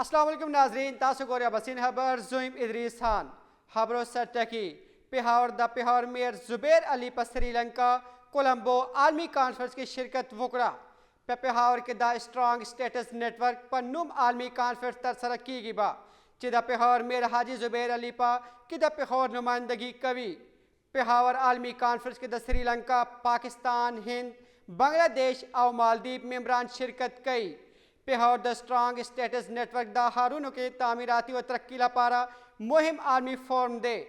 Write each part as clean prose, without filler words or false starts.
السلام علیکم ناظرین، تاسو ګورئ اباسین خبر. زویم ادریس خان. خبرو سرټکی: پېښور، د پېښور میئر زبیر علي په سریلانکا کولمبو عالمي کانفرنس کې شرکت وکړه. په پېښور کې د سټرانګ سټیټس نټورک په نوم عالمي کانفرنس ترسره کیږي به چې د پېښور میئر حاجي زبیر علي په کې د پېښور نمایندګي کوي. پېښور عالمي کانفرنس کې د سریلانکا، پاکستان، هند، بنگله دیش او مالدیپ ممبران شرکت کوي. پېښور د سټرانګ سټیټس نټورک د ښارونو کې تعمیراتي او ترقي لپاره مهم عالمي فورم دی.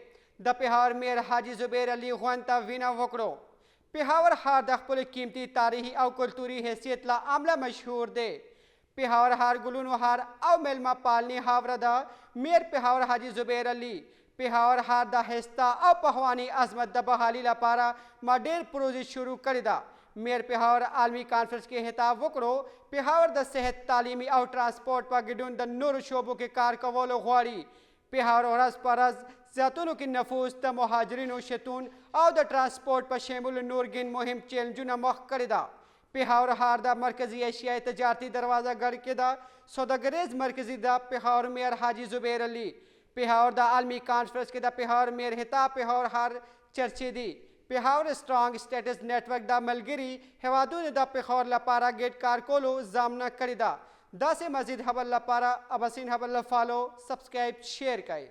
د پېښور میئر حاجي زبیر علي غونډ ته وینا وکړو. پېښور ښار د خپل قیمتي تاریخي او کلتوري حیثیت له امله مشهور دی. پېښور ښار ګلونو ښار او میلمه پالنې خاوره ده. میئر پېښور حاجي زبیر علي: پېښور ښار د ښایسته او پخواني عظمت د بحالي لپاره ما ډېر پروژې شروع کړې ده. میئر پېښور عالمي کانفرنس کې خطاب وکړو. پېښور د صحت، تعلیمي او ترانسپورت په ګډون د نورو شعبو کې کار کولو غواړي. پېښور ورځ په ورځ زیاتونو کې نفوس، د مهاجرینو شتون او د ترانسپورت په شمول نور ګڼ مهم چیلنجونه مخ کړې ده. پېښور ښار د مرکزي ایشیاي تجارتي دروازه ګړ کې ده سوداګریز مرکزي ده. پېښور میئر حاجي زبیر علي. پېښور د عالمي کانفرنس کې د پېښور میئر خطاب. پېښور ښار چرچې دي. پېښور سټرانګ سټیټس نټورک د ملګري هیوادونو د پېښور لپاره ګډ کار کولو ضامنه کړې ده. داسې مزید خبر لپاره اباسین خبر له follow، subscribe، share کړئ.